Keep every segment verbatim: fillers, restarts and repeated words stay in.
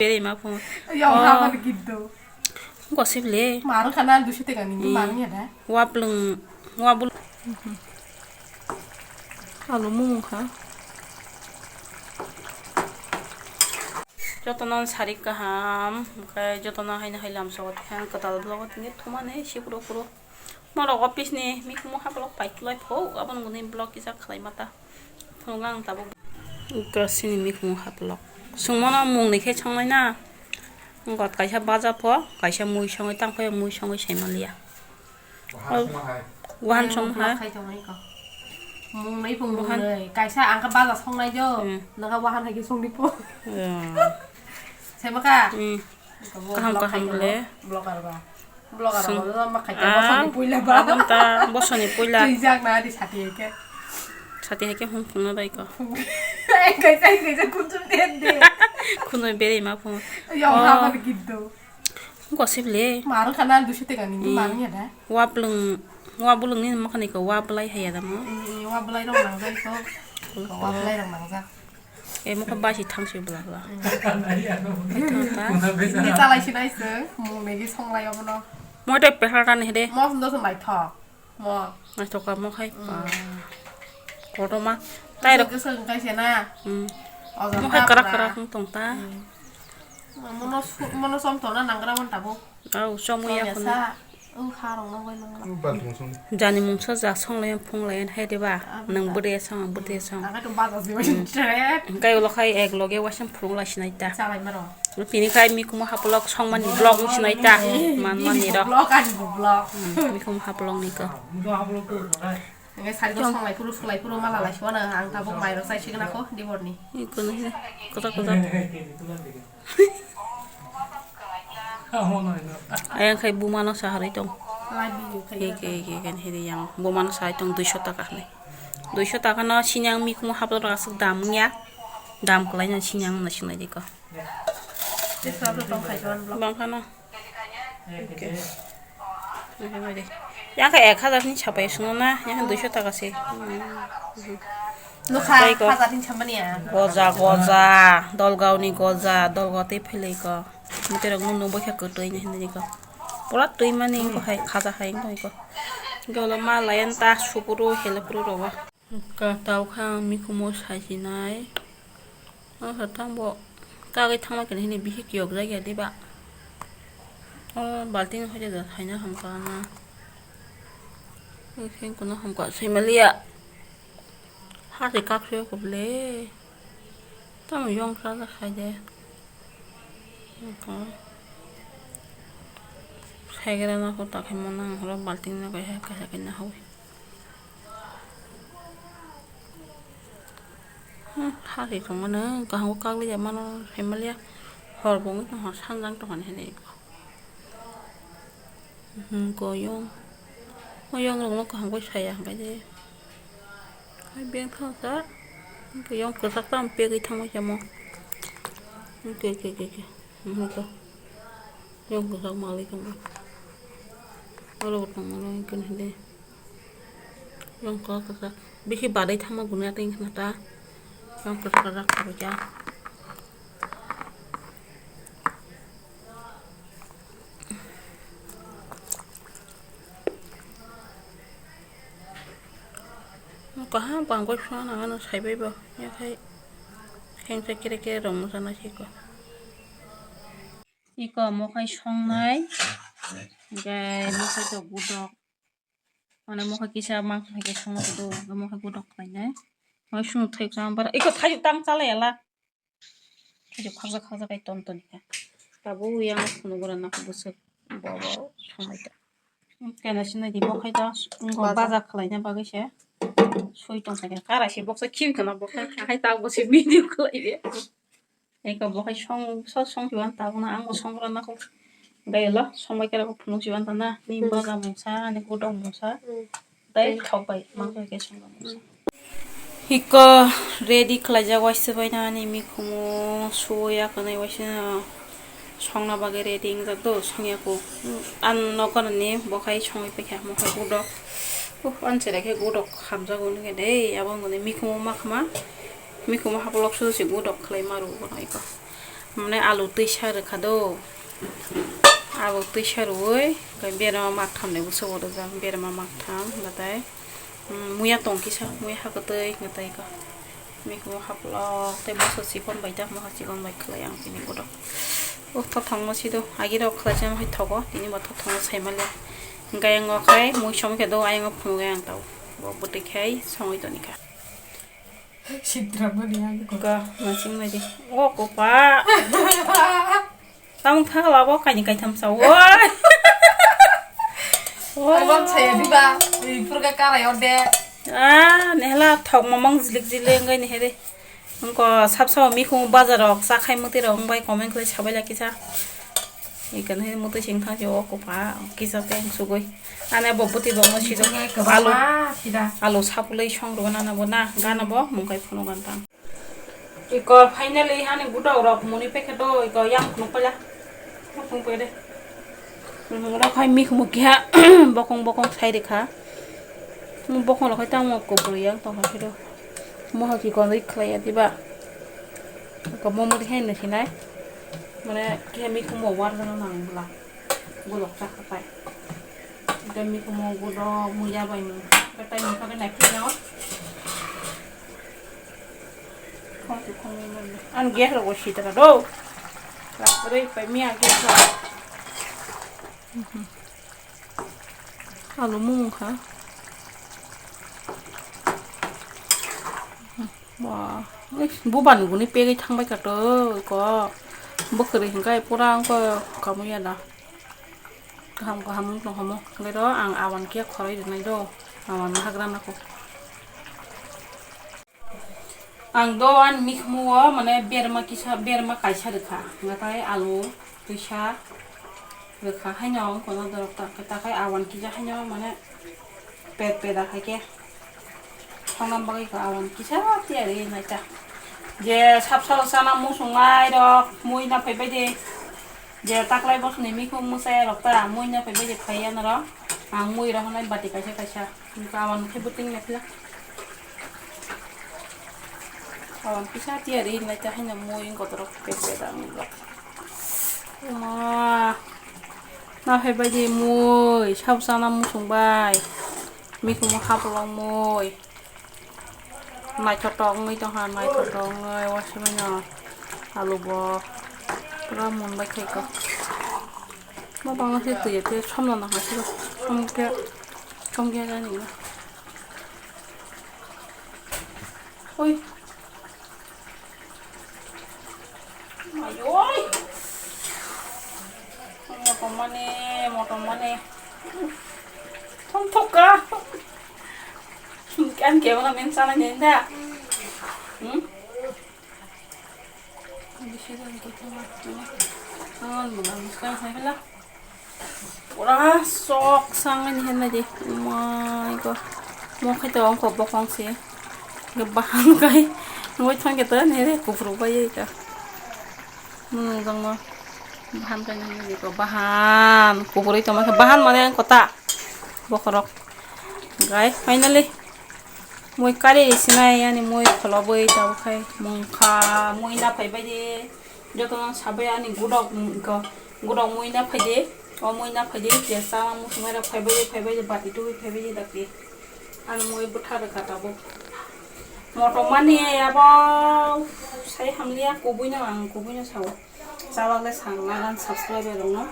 Beri ma phung. Yang Oh. Hapar gitu. Gosip le. Maru kana dusu tega ni Hmm. Maru ya da. Wa blung, wa bul. Alu mung kha. Jotono sari kaham, oke jotono haino hai lamsogo tei kwtal vlogo tini thumani sipro puro. Morok office ni mikhumu haplok pai klai pho, aboni gwnwi vlog kisa khlai mata. Phunukgo ang tabuk. Uka sini mikhumu haplok. Sungmano mungni khe songnai na. Got kaisa baja pho, kaisa mui songwi tang phaio, mui songwi sai manliya. Wahan song hai. Khai tongwi ko. Mung nai phung Wahan. Mung nai. Kaisa ang kha baja songnai jo. Hmm. Nang kha wahan hai khe songdi pho. Hmm. Sai ma kha? Hmm. Kaham kaham le. Vlogger ba. Vlogger Song- ba ma khai ta. Ah, bosoni puila ba. Abon ta bosoni puila. Twijak na di sati hai khe. Sati hai khe hung phungna bai ko. Kaisa kaisa kuchuk den de. Khunoi beri ma phung. Yang Oh. Hapar gitu. Gosip le. Maru kana dusu tega ni Hmm. Maru ya da. Wa blung, wa blung ni ma khani ko wa blai haya da mo. Hmm, wa blai rok nangjak ko. Wa blai rok nangjak. E mo kha basi thang se bla bla. Hmm. Ni chalai sinai se, mung negi songlai obono. Mo te pehar ta ni hede. Mo sundo sumbai thok. Mo. Naithoka mo hai pa. Hmm. Kotorma. Tai rok. Goso goso wngkha se na. Hmm. Ojo Mo hai ta karak pura. Karak wng tong ta. Hmm. Mono su-, mono som tona nangra mon tabuk. Au, som ya Som ya kono. Sa. O ha rok no bai nang. Jani mungsa ja song lai phung lai hai de ba. Abo Nang ta. Bwrwi song, ang bwrwi song. Ang to baja se bai tre. Hingkai ulo khai ek loge waisam phung lai sinai ta. Chalai maro. Tini khai mikhumu haplok songmani vlog wng sinai ta. Eh, Man bini mani rok. Vlog ani vlog. Hmm, mikhumu haplok ni ko. Hingke sari ko Chong. Songlai phuru, sulai phuru, mala lai suana, ang tabuk mai rok chai signa ko, di borni. Iko ni he, kotor kotor. Ayang khai buma no saharwi tong. Lai bi khai He ke, he ke, he yang buma no saharwi tong, duiso taka ni. Duiso taka no sini ang mikhumu haplok aswk dam wngya. Dam kwlai no sini ang no sinai di ko. Bangkha no. Yang khe ek hazar ni sapai swngo na, yang khe duiso taka se. Nukha, Tei ko. Hazar ni samani ya. Goja, goja, Dolgao ni goja, Dolgao tei phelai ko. Muterok nung nung bokhe kwtwi ni hinwi ko. Pura twi mani ko hai khaja hai ko. Golo ma layan ta supuru hele puru rogo. Ka tau kha ang mikhumo sasinai. O kha tang bo kagwi thangma khe hini bihik yok jak ya diba. O balting hoi da haina hamka na. Seng kono hamka sai maliya. Hati kak se ko ble. Tamo yong sa da khai de. Sai gra na ko ta khai mo nang ro balting na kai hai kai na hoi. Hmm, hati tongmani kaham kagwi ya mano family ya. Hor bo wngwi tong hor sanjang tong hini hini. Hmm, koyong. Koyong rok no kaham khe saya hwnkhe de. Hai beng thang sa. Koyong kwchak tam pegwi thangma chamo. Ke ke ke ke. Hmm, ko. Yong kwchak malwi tongma. Oro bo tongmani hwnkhe de. Yong kwchak kwchak. Bisi badai thangma guna tei wngkha ta. Yong kwchak kwchak khabaikha. Kaham bangkoi swana ano saibai bo. Yakhai. Khengsa kere kere rong mosana siko. Iko mokhai songnai, hingke mokhai to gudok. Mane mokhai kisa mangso hai khe songno kudu, mokhai gudok khlainai. Mokhai songno thai kha bara, iko thaijuk tang chalai ala. Thaijuk khakjak khakjak kai ton ton kha. Tabuk yang phunuk gora nang bwswk bobo songnai ta. Kena sinai di mokhai to, Baja. Baja khlaina bagwi se. Sui tong kha kara se boksa khim khana bokhai hai ta bo se video khlai de. Eko bo hai song, so song si wan ta na ang bo song ran na ko. Gai lo, song bai kera ko phunuk si wan ta na. Ni Hmm. Baga mungsa, ni gudok mungsa. Hmm. Dai Hmm. Thok bai, mang bai ke song mungsa. Hmm. Hiko ready khlai jak waisa bai na ni mikhumu suya kanai waisa na song na bagwi ready wng jak do song ya ko. An no kono ni bo hai song bai kha mo hai gudok. Uh, an chere khe gudok hamjago ni ke dei, abo ngoni mikhumu ma khama. Mikhumu haplok sudu se gudok khlai ma rw bono iko. Mane alu twisa rwkha do. Alu twisa rwui, berma maktham ni bwswk o rwjak, berma maktham, batai, mm, muya tong kisa, muya ha kwtwi, batai ko. Mikhumu haplok, tei moso chikon bai da, moso chikon bai khwlai ang tini bodo. O thothong no sido, agi rok khwlai se hai thogo, tini bo thothong no sai mali. Hingke ang o khai, mui som khe do, ayang o phunuk ang tao. Bo bwtwi khai, songwi toni kha. Sidra mani ang ko. Ka, masing nai di. O kopa. Tamung tha labo kaini kaitham sa. Oi. Oi. Abang saya diba. Ipur ka karai orde. Ah, nehla thok mamang jilik jilik ngai nehe de. Angko sab sab mikhung bazar rok chakhai muti rok bai comment khlai sabai la kisa. Ikan he muti sing thang o kopa kisa teng sugoi. Ane bo buti bo mo sido. Alu. Alu sapulai song rok nana bo na gana bo mungkai phunu gan tang. Iko finally hani budok rok muni packet o iko yang phunu pala. Phunu pede. Mura khai mik muk ya bokong bokong sai rikha. Bokong rok khai tamo kopro yang tong khai do. Mo haki kon ri khlai ya diba. Ko mo muri hen ni sinai. Mane kiha mik mo war jana nang bla. Gulok chakha pai. Ito mik mo gudo muya bai mo. Katai mo khai nai phi na. Khongsi khongwi manle. Ang gas rok bo sitara do. Lakre pai miya gas rok. Alu mung kha. Wah, buban guni pegwi thangbai kha to ko. Bwkhwrwi hwnkhe pura wngkha kamu ya da. Kaham kaham wng tongkha mo. Hwnkhe ro ang awan khe khoroi rwnai do. Awan hagra nako. Ang do ani mikhumu o mane berma kisa, berma kaisa rwkha, hwnkhe tai alu twisa rwkha haino wng kono dorok ta, ta khai awan kisa haino mane pet peda khai khe thangna bagwi kha awan kisa tiyari nai ta. Je sab salo chana muchungnai rok mui na phaibai de, je taklai bosoni mikhum mwchai rok ta mui na phaibai de phaiya norok, ang mui rok hwnwi bati kaisa kaisa. Awan khe bwtwing naikla. Awan kisa tiyari hinlai ta haino mui kotorok pek pek ang nukla. Uma. Na phai bai di mui, sab chana muchung bai. Mikhumu hapulok mui. Naithotok wngwi tongkha, naithotok wngwi wasimino alu bo pura mun bai khaikha. Ma bangma khe twi ya, twi somno nang ha, som khe, som khe jani na. Oi. Ai, oi. Motom mani, motom mani. Thong thok ka. Kan kebo na men sana nenda. Hmm? Bisi jani kebo na. Ang bukan muskang saya lah. Pura sok sang ni hen nai di. Umai ko. Mo khai to ongko bokong se. Ge bahan kai. Ngoi thang ke to ne re kupru bai ye ka. Nung jang mo. Bahan kai nai di ko bahan. Kupru to ma bahan mane ang kota. Bokorok. Gai finally. Mui kari sinai ani mui kholo bai ta khai. Mung kha mui na phai bai di. Jotono sabai ani gudok, mm, ko, gudok mui na phaidi, o mui na phaidi, je chama muchungai rok phaibai, phaibai, bati tubui phaibai dakti. Ani mui bwtha rwkha tabuk. Motom mani abo sai hamliya, kubui no ang kubui no sao. Chalak le sang lagan subscriber rok no.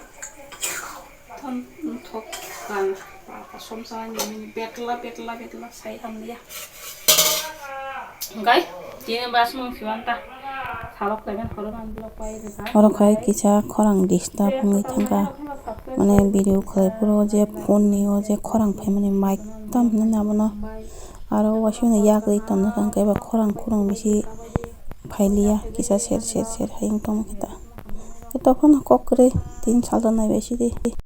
Thon thok kan pa kasom sa ni betla betla betla sai hamliya. Gai tini bas mung siwan ta. Salok kaiban horo man blok pai rwkha. Oro khai kisa khorang disturb wngwi thangkha. Mane video khlai phuru je phone ni o je khorang phaimani mic tam hinwi abono aro waisano yak rwi tongkha hwnkhe eba khorang khorang bisi phailiya kisa ser ser ser hai wng tongkha ta. Tei tokphano kok kwrwi tin salsa naibai sidi.